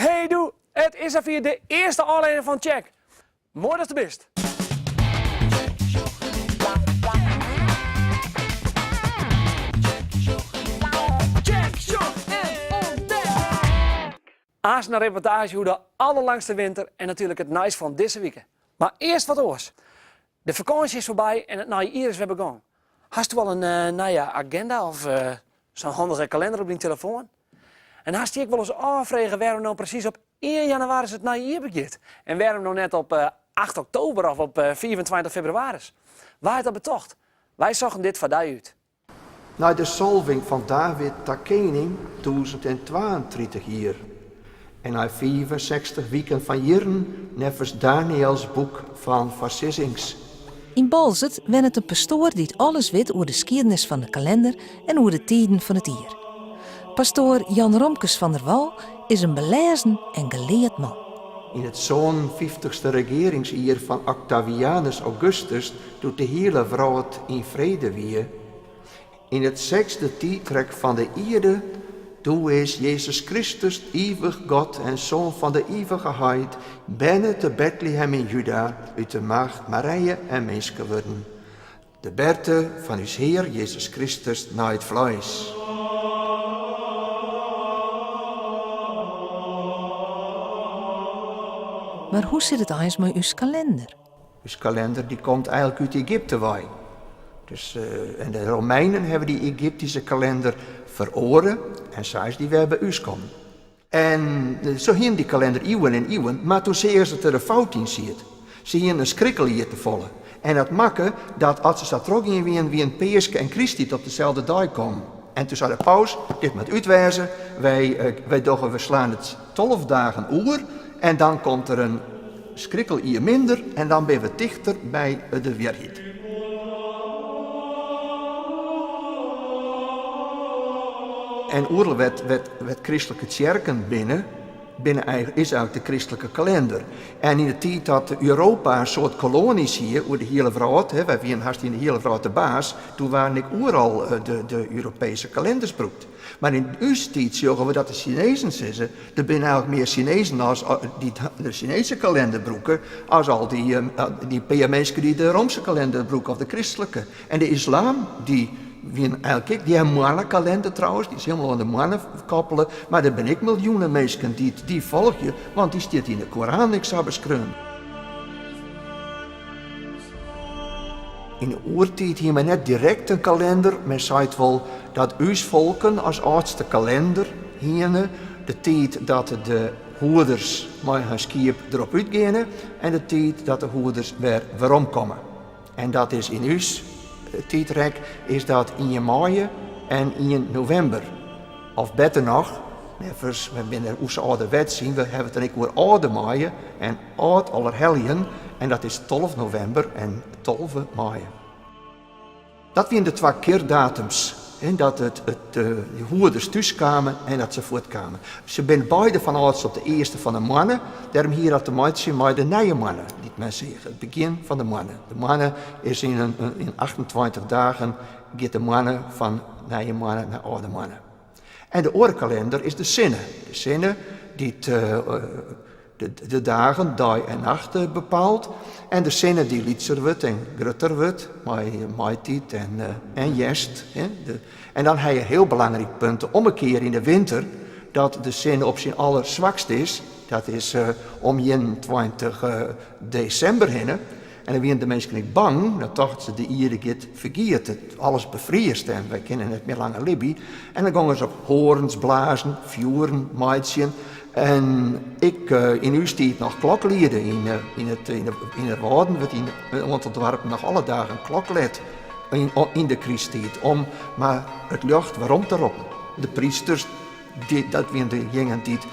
Hey doe, it is safier de earste ôflevering fan Tsjek. Moai datst der bist. Tsjek, sjoch en ûntdek! Aanst in reportaazje oer de allerlangste winter en natuerlik it nijs fan dizze wike. Mar earst wat oars. De fakânsje is foarby en it nije jier is wer begûn. Hasto al in nije agenda of sa'n handige kalinder op dyn telefoan? En hast dy ek wolris ôffrege wêrom no presys op ien jannewaris it nije jier begjint? En wêrom no net op acht oktober of op 25 febrewaris? Wa hat dat betocht? Wy sochten dit foar dy út. Nei de salving fan David ta kening 1032 jier en nei 65 wiken fan jierren neffens Daniëls boek fan foarsizzings. Yn Boalsert wennet in pastoar dy't alles wit oer de skiednis fan de kalender en oer de tiden fan it jier. Pastoar Jan Romkes van der Wal is in belêzen en geleard man. Yn it sânenfyftichste regearingsjier fan Oktavianus Augustus, doe't de hiele wrâld yn frede wie, yn it sechsde tiidrek fan de ierde, doe is Jezus Kristus, ivich God en Soan fan de ivige Heit, berne te Betlehem yn Juda, út de maagd Marije en minske wurden. De berte fan ús Hear Jezus Kristus nei it fleis. Mar hoe sit it eins mei ús kalinder? Us kalinder dy komt eigenlik út Egypte wei. Dus, en de Romeinen hawwe dy Egyptyske kalinder feroare en sa is dy wer by ús kommen. En se hienen dy kalinder iuwen en iuwen, mar toen seagen se dat der in fout yn siet. Se hienen in skrikkeljier te folle. En dat makke dat as se sa trochgien wienen, wienen Peaske en Krysttiid op deselde dei kommen. En toen sei de paus, dit moat út wêze, wy, wy dogge, we slaan it 12 dagen oer en dan komt der in skrikkeljier minder en dan binne we tichter by de wierheid. En oeral wêr't wêr't kristlike tsjerken binne, binne is eigenlik de kristlike kalinder. En yn de tiid dat Europa in soad koloanys hie oer de hiele wrâld, wy wienen hast yn de hiele wrâld de baas, doe waarden ek oeral de Europeeske kalinders brûkt. Mar yn ús tiid sjogge we dat de Sinezen sizze, der binne eigenlik mear Sinezen as dy't de Sineeske kalinder brûke, as al dy pear minsken dy't de Roomske kalinder brûke of de kristlike. En de islam, dy wienen eigenlik ek, dy ha in moannekalender trouwens, dy is hielendal oan de moanne koppele, mar der binne ek miljoenen minsken dy't dy folgje, want dy stiet yn de Koran ek sa beskreaun. Yn de oertiid hie men net direkt in kalinder, men seit wol dat ús folken as âldste kalinder hiene, de tiid dat de hoeders mei har skiep derop útgeane en de tiid dat de hoeders wer weromkomme. En dat is yn ús tiidrek is dat ien maaie en ien novimber. Of better noch, neffens, we binne oer âlderwets yn, we hawwe it dan ek oer âlde maaie en âld Allerheljen en dat is 12 novimber en 12 maaie. Dat wiene de twa keardatums dat it, de hoeders thús kamen en dat se fuortkamen. Se binne beide fan âlds op de earste fan de moanne, dêrom hie dat te meitsjen mei de nije moanne dy't men seach, it begjin fan de moanne. De moanne is yn in 28 dagen giet de moanne fan nije moanne nei âlde moanne. En de oare kalinder is de sinne. De sinne dy't de dagen, dei en nacht bepaalt. En de sinne dy't lytser wurdt en grutter wurdt mei maitiid en hjerst. En dan ha je in hiel belangryk punt, de ommekear yn de winter, dat de sinne op syn allerswakst is. Dat is om 21 desimber hinne. En dan wiene de minsken ek bang, dan tochten se de ierde giet fergiet, alles befriest en wy kinne net mear langer libje. En dan gongen se op hoarns blazen, fjoeren meitsjen en ek yn ús tiid noch klokliede. Yn yn de Wâlden wurdt yn in oantal doarpen noch alle dagen kloklet yn de krysttiid om mar it ljocht werom te roppen. De prysters Dat wiene dejingen dy't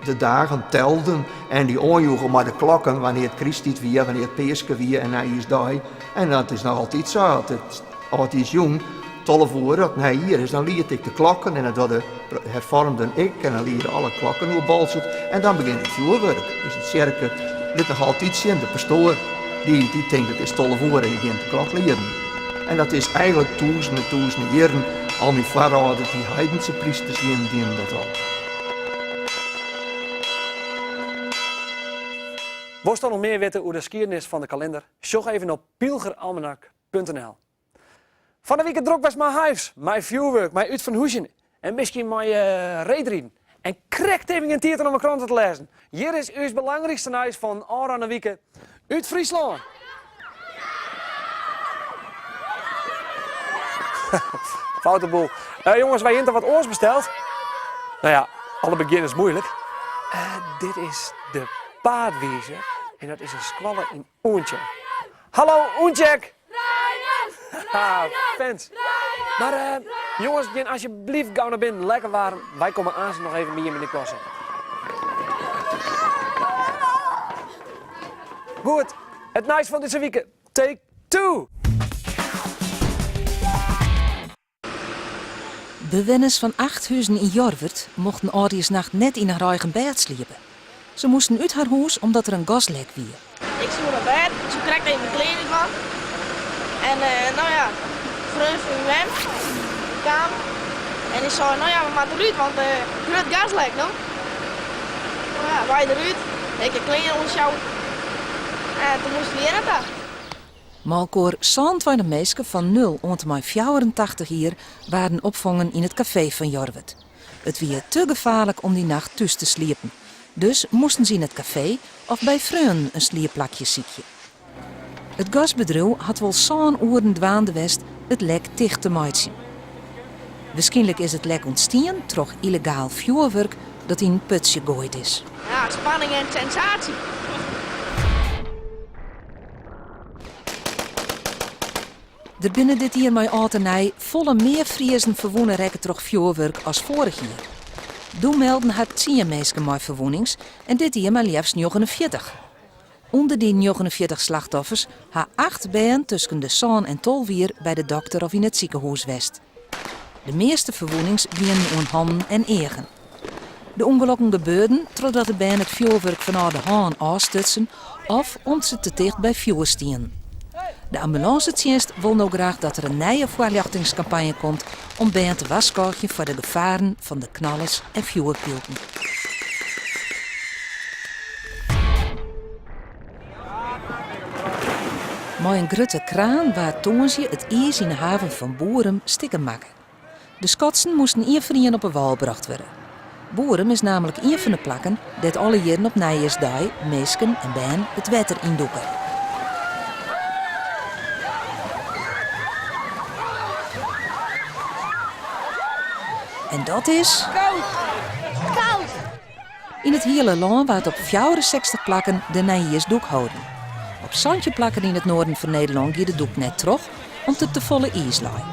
de dagen telden en dy oanjoegen mei de klokken wannear't krysttiid wie, wannear't Peaske wie en Nijjiersdei. En dat is noch altyd sa, as it âldjiersjûn 12 oere, as it nijjier is, dan liedt ik de klokken en dat dogge de herfoarmden ek en dan liede alle klokken oer Boalsert en dan begjint it fjoerwurk. Dus de tsjerke lit noch altyd sjen, de pastoar dy tinkt it is 12 oere en dy begjint de klok lieden. En dat is eigenlik tûzenen en tûzenen jierren, al myn foarâlders, dy heidense prysters wienen, dienen dat al. Wolsto noch mear witte oer de skiednis fan de kalinder? Sjoch even op pylgeralmanak.nl. Fan 'e wike drok west mei hyves, mei fjoerwurk, mei útfanhûzjen en miskien mei reedriden. En krekt even gjin tiid om 'e krante te lêzen. Hjir is ús belangrykste nijs fan ôfrûne wike út Fryslân. Foute boel. Jonges, wy hiene toch wat oars besteld? No ja, alle begjin is moeilik. Dit is de Paadwizer en dat is in skoalle yn Oentsjerk. Hallo Oentsjerk! Haha, fans. Mar eh, jonges, gean asjebleaft gau nei binnen. Lekker waarm. Wy komme aanst noch even by jim yn de klasse. Goed, it nijs fan dizze wike. Take two! Bewenners fan acht huzen yn Jorwert mochten âldjiersnacht net yn har eigen bêd sliepe. Se moasten út har hûs omdat der in gaslek wie. Ik soe nei bêd, ik soe krekt even de klean útdwaan. En no ja, freon fan myn mem kaam en dy sei, no ja, we moatte derút, want grut gaslek no. No ja, wy derút, ik de klean oansjouwe en toen moasten we hjir nei ta. Mei-elkoar 27 minsken fan nul oant en mei 84 jier waarden opfongen yn it kafee fan Jorwert. It wie te gefaarlik om dy nacht thús te sliepen, dus moasten se yn it kafee of by freonen in sliepplakje sykje. It gasbedriuw hat wol sân oeren dwaande west it lek ticht te meitsjen. Wierskynlik is it lek ûntstien troch yllegaal fjoerwurk dat yn in putsje goaid is. Ja, spanning en sensatie. Der binne dit jier mei âld en nij folle mear Friezen ferwûne rekke troch fjoerwurk as foarich jier. Doe melden har tsien minsken mei ferwûnings en dit jier mar leafst 49. Under dy 49 slachtoffers ha acht bern tusken de sân en 12 jier by de dokter of yn it sikehûs west. De measte ferwûnings wienen oan hannen en eagen. De ûngelokken gebeurden trochdat de bern it fjoerwurk fanôf de hân ôfstutsen of om't se te ticht by fjoer stienen. De ambulânsetsjinst wol no graach dat der in nije foarljochtingskampanje komt om bern te warskôgjen foar de gefaren fan de knallers en fjoerpylken. Mei in grutte kraan waard tongersdei it iis yn 'e haven fan Boerum stikken makke. De skotsen moasten ien foar ien op 'e wâl brocht wurde. Boerum is nammentlik ien fan de plakken dêr't alle jierren op nijjiersdei minsken en bern it wetter yndûke. En dat is. Koud! Yn it hiele lân waard op 64 plakken de nijjiersdûk holden. Op 17 plakken yn it noarden fan Nederlân gie de dûk net troch om't der tefolle iis lei.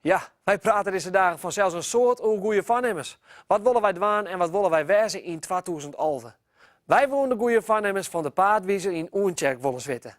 Ja, wy prate dizze dagen fansels in soad oer goede foarnimmens. Wat wolle wy dwaan en wat wolle wy wêze yn 2011? Wy woene de goede foarnimmens fan de paadwizer yn Oentsjerk wolris witte.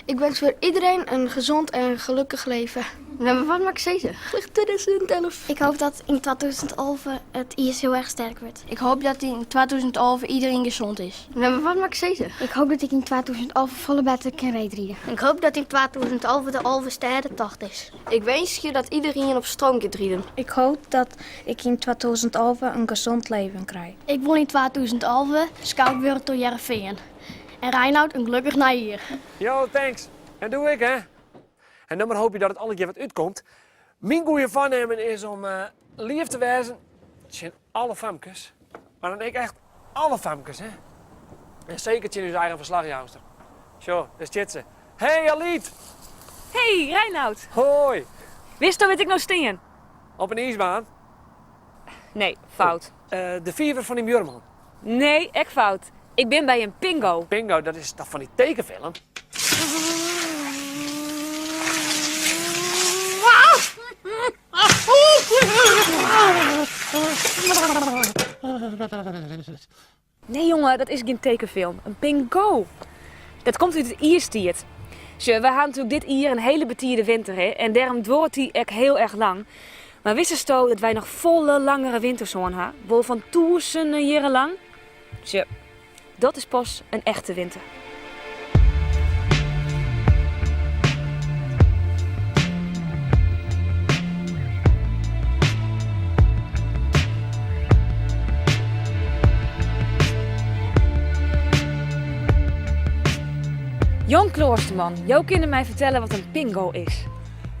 Ik wens voor iedereen een gezond en gelukkig leven. Nou, maar wat mag ik zeggen? Gelukkig 2011. Ik hoop dat in 2011 het ijs heel erg sterk wordt. Ik hoop dat in 2011 iedereen gezond is. Nou, maar wat mag ik zeggen? Ik hoop dat ik in 2011 volle beter kan rijden. Ik hoop dat in 2011 de Alvestêdetocht is. Ik wens je dat iedereen op stroom gaat rijden. Ik hoop dat ik in 2011 een gezond leven krijg. Ik wol yn 2011 scout wurde troch Hearrenfean. En Reinoud in gelokkich nijjier. Jo, thanks. En doe ik, hè. En dan mar hoopje dat it allegear wat útkomt. Myn goede foarnimmen is om leaf te wêzen tsjin alle famkes. Mar dan ek echt alle famkes, hè. En seker tsjin ús eigen ferslachjouster. Sjoch, dêr stiet se. Hey Alyt! Hey Reinoud! Hoi! Witsto wêr't ik no stean? Op in iisbaan? Nee, fout. De fiver fan dyn buorman? Nee, ek fout. Ik bin by in pingo. Pingo, dat is toch fan dy tekenfilm? Nee jonge, dat is gjin tekenfilm. In pingo. Dat komt út it iistiid. Sjoch, wy ha natuerlik dit jier in hele betide winter hè, en dêrom duorret dy ek hiel erch lang. Mar witsto dat wy noch folle langere winters hân ha? Wol fan tûzenen jierren lang? Sjoch, dat is pas in echte winter. Jan Kloosterman, jo kinne my fertelle wat in pingo is?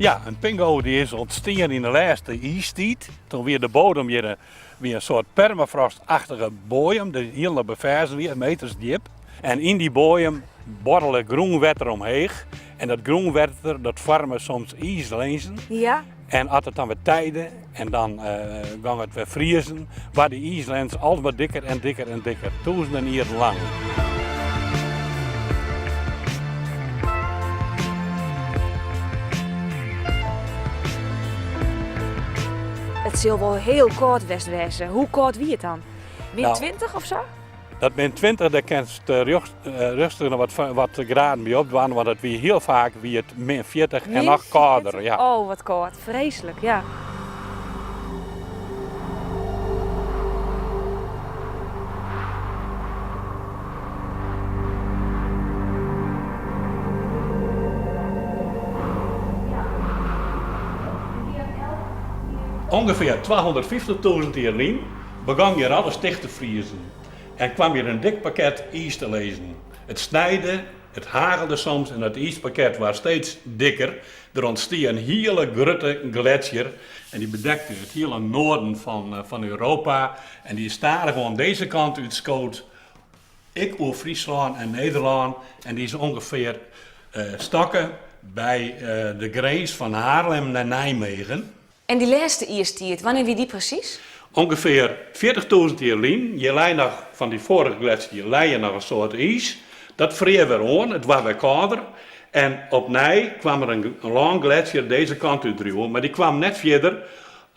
Ja, in pingo dy is ûntstien yn de lêste iistiid. Toen wie de bodem hjir wie in soart permafrostachtige boaiem, dy't hielendal beferzen wie, meters djip. En yn dy boaiem borrele grûnwetter omheech. En dat grûnwetter dat foarme soms iislinzen. Ja. En as it dan wer teide en dan gong it wer friezen, waard dy iislins altyd mar dikker en dikker en dikker, tûzenen jierren lang. It sil wol hiel kâld west wêze. Hoe kâld wie it dan? Min 20 of sa? Dat min 20, dêr kinst rêstich noch wat graden by opdwaan, want it wie hiel faak wie it min 40 en noch kâlder. Ja. Oh, wat kâld. Freeslik, ja. Ungefear 250.000 jier lyn begûn hjir alles ticht te friezen en kwam hjir in dik pakket iis te lizzen. It snijde, it hagelde soms en dat iispakket waard steeds dikker. Der ûntstie in hiele grutte gletsjer en dy bedekte it hiele noarden fan Europa en dy is stadichoan dizze kant útskood, ek oer Fryslân en Nederlân en dy is ûngefear stoppe by de grins fan Haarlem nei Nijmegen. En dy lêste iistiid, wannear wie dy presys? Ungefear 40.000 jier lyn, hjir lei noch fan dy foarige gletsjer lei hjir noch in soad iis. Dat frear wer oan, it waard wer kâlder en opnij kwam der in lângletsjer dizze kant út driuwen, mar dy kwam net fierder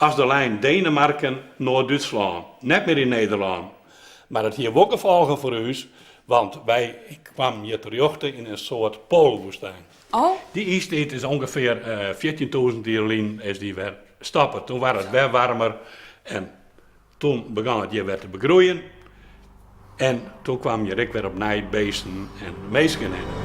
as de lijn Denemarken, Noard-Dútslân, net mear yn Nederlân. Mar it hie wol gefolgen foar ús, want wy kwamen hjir terjochte yn in soart poalwoestyn. Oh. Dy iistiid is ûngefear 14.000 jier lyn is dy wer stoppe. Toen waard it wer warmer en toen begon it hjir wer te begroeien. En toen kwamen hjir ek wer opnij beesten en minsken hinne.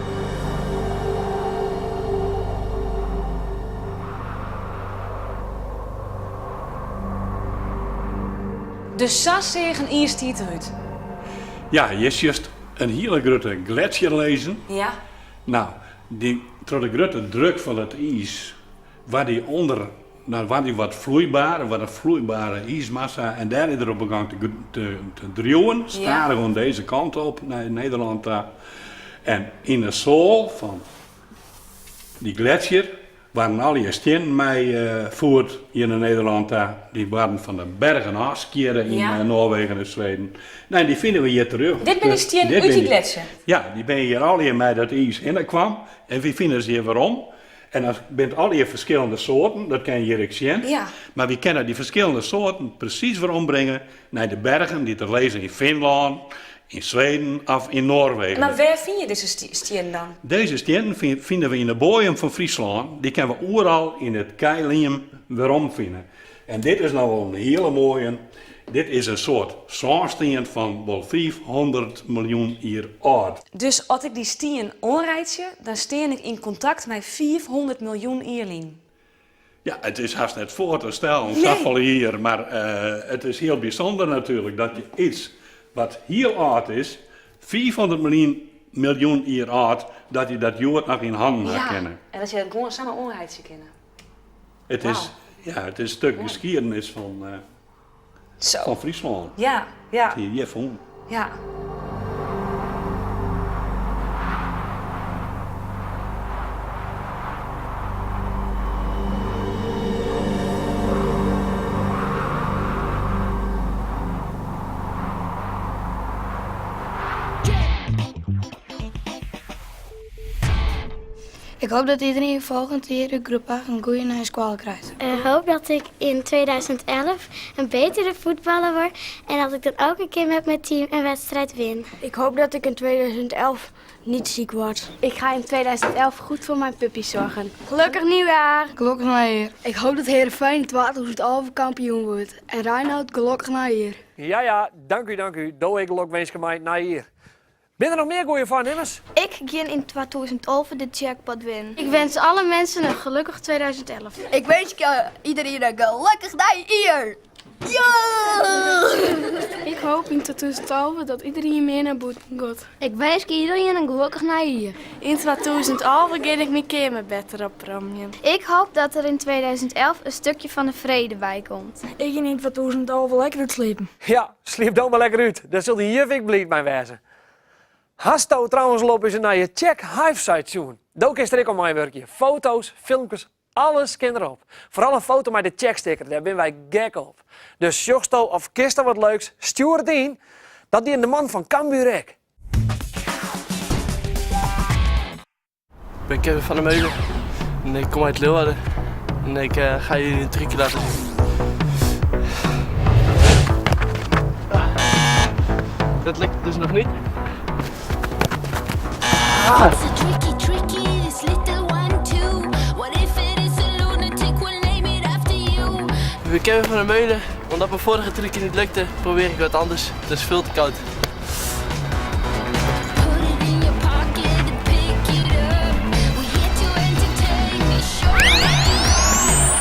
Dus sa seach in iistiid derút? Ja, hjir sjochst in hiele grutte gletsjer lizzen. Ja. No, dy, troch de grutte druk fan it iis waard dy ûnder, no waard dy wat floeibaar, waard in floeibare iismassa en dêr is er op begûn te, te, te driuwen, stadichoan dizze kant op, nei Nederlân ta. En yn de soal fan dy gletsjer Waarden allegear stiennen mei foerd hjir nei Nederlân ta. Dy waarden fan de bergen ôfskjirre yn Noarwegen en Sweden. No, en dy fine we hjir terjochte. Dit binne de stiennen út dy gletsjer? Ja, dy binne hjir allegear mei dat iis hinne kwam. En wy fine se hjir werom. En dat binne allegear ferskillende soarten, dat kinne je hjir ek sjen. Mar wy kinne dy ferskillende soarten presys werombringe nei de bergen dy't der lizze yn Finlân, yn Sweden of yn Noarwegen. Mar wêr fine je dizze stiennen dan? Dizze stiennen fine we yn de boaiem fan Fryslân. Dy kinne we oeral yn it keiliem werom fine. En dit is no wol in hiele moaie. Dit is in soart sânstien fan wol 500 miljoen jier âld. Dus as ik dy stien oanreitsje, dan stean ik yn kontakt mei 500 miljoen jier lyn. Ja, it is hast net foar te stellen, safolle jier, mar it is hiel bysûnder natuerlik dat je iets wat hiel âld is, 500 miljoen jier âld, dat je dat hjoed noch yn hannen ha kinne. Ja, en dat je dat gewoan samar oanreitsje kinne. It is, ja, it is in stik geskiednis fan. Fan Fryslân. Ja, ja. Dat hie hjir fûn. Ja. Ik hoop dat iedereen volgend jaar de groep 8 een goede nije skoalle krijt. Ik hoop dat ik in 2011 een betere voetballer word en dat ik dan ook een keer met mijn team een wedstrijd win. Ik hoop dat ik in 2011 niet ziek word. Ik ga in 2011 goed voor mijn puppy zorgen. Gelukkig nieuwjaar! Gelokkich nijjier. Ik hoop dat Heerenveen in 2011 kampioen wordt. En Reinoud gelokkich nijjier. Ja, ja, dank u, dank u. Do ek lokwinske mei it nijjier. Binne der noch mear goeie foarnimmens? Ik gean yn 2011 de jackpot winnen. Ik wens alle mensen een gelukkig 2011. Ik winskje iedereen in gelokkich nijjier! Ja! Ik hoop yn 2011 dat iderien mear nei bûten giet. Ik winsk iderien in gelokkich nijjier. Yn 2011 gean ik myn keamer better opromjen. Ik hoop dat er in 2011 een stukje van de vrede bij komt. Ik gean yn 2011 lekker útsliepen. Ja, sliep dan mar lekker út. Dêr sil de juf ek bliid mei wêze. Hasto trouwens al op ús nije Tsjek Hyves-site sjoen? Do kinst der ek oan meiwurkje. Foto's, filmkes, alles kin derop. Foaral in foto mei de Tsjek-sticker, dêr binne wy gek op. Dus sjochsto of kinsto wat leuks, stjoer it yn. Dat die de man fan Cambuur ek. Ik ben Kevin van der Meulen en ik kom uit Leeuwarden. En ik eh, ga jullie een trucje laten zien. Dat lukt dus nog niet. Ah. Tricky, tricky, this little one too. What if it is a lunatic? We'll name it after you. Ik ben Kevin van der Meulen. Omdat mijn vorige trucje niet lukte, probeer ik wat anders. Het is veel te koud. Put it in your pocket and pick it up. We're here to entertain.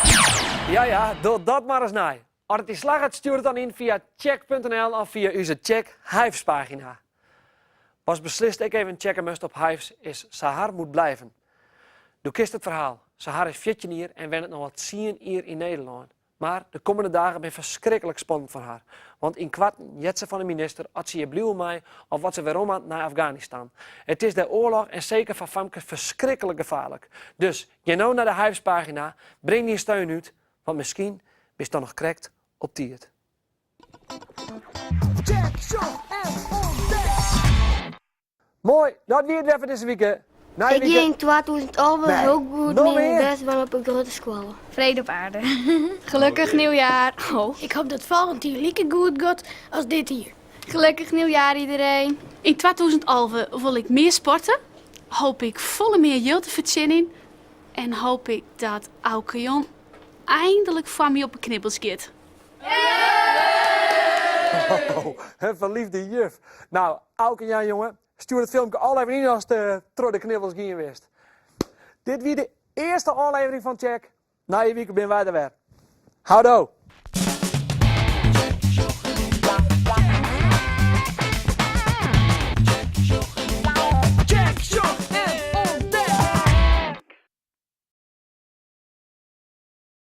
Show Ja, ja, doch dat mar ris nei. As it dy slagget, stjoer it dan yn fia tsjek.nl of fia ús Tsjek Hyves-pagina. Watst beslist ek even checke moatst op Hyves is Sahar moet blijven. Do kenst it ferhaal. Sahar is 14 jier en wennet no al 10 jier yn Nederlân. Mar de kommende dagen binne ferskriklik spannend foar har. Want ynkoarten heart se fan de minister oft se hjir bliuwe mei of oft se werom moat nei Afganistan. It is dêr oarloch en seker foar famkes ferskriklik gefaarlik. Dus gean no nei de Hyves-pagina, bring dyn steun út, want miskien bist dan noch krekt op tiid. Tsjek, sjoch en ûntdek! Moai, dat wie it wer foar dizze wike. Nije Ik wike. gean yn 2011 Nee, hiel goed noch myn mear? bêst dwaan op 'e grutte skoalle. Frede op aarde. Gelukkig nieuwjaar. Oh. Ik hoop dat folgjend jier like goed giet as dit jier. Gelukkig nieuwjaar iedereen. Yn 2011 wol ik mear sporte, hoop ik folle mear jild te fertsjinjen en hoop ik dat Auke Jan eindelijk foar my op 'e knibbels giet. Oh, in ferliefde juf. No, Auke Jan jonge, stjoer it filmke al even yn ast troch de knibbels gien bist. Dit wie de earste ôflevering fan Tsjek. Nije wike binne wy der wer. Houdoe!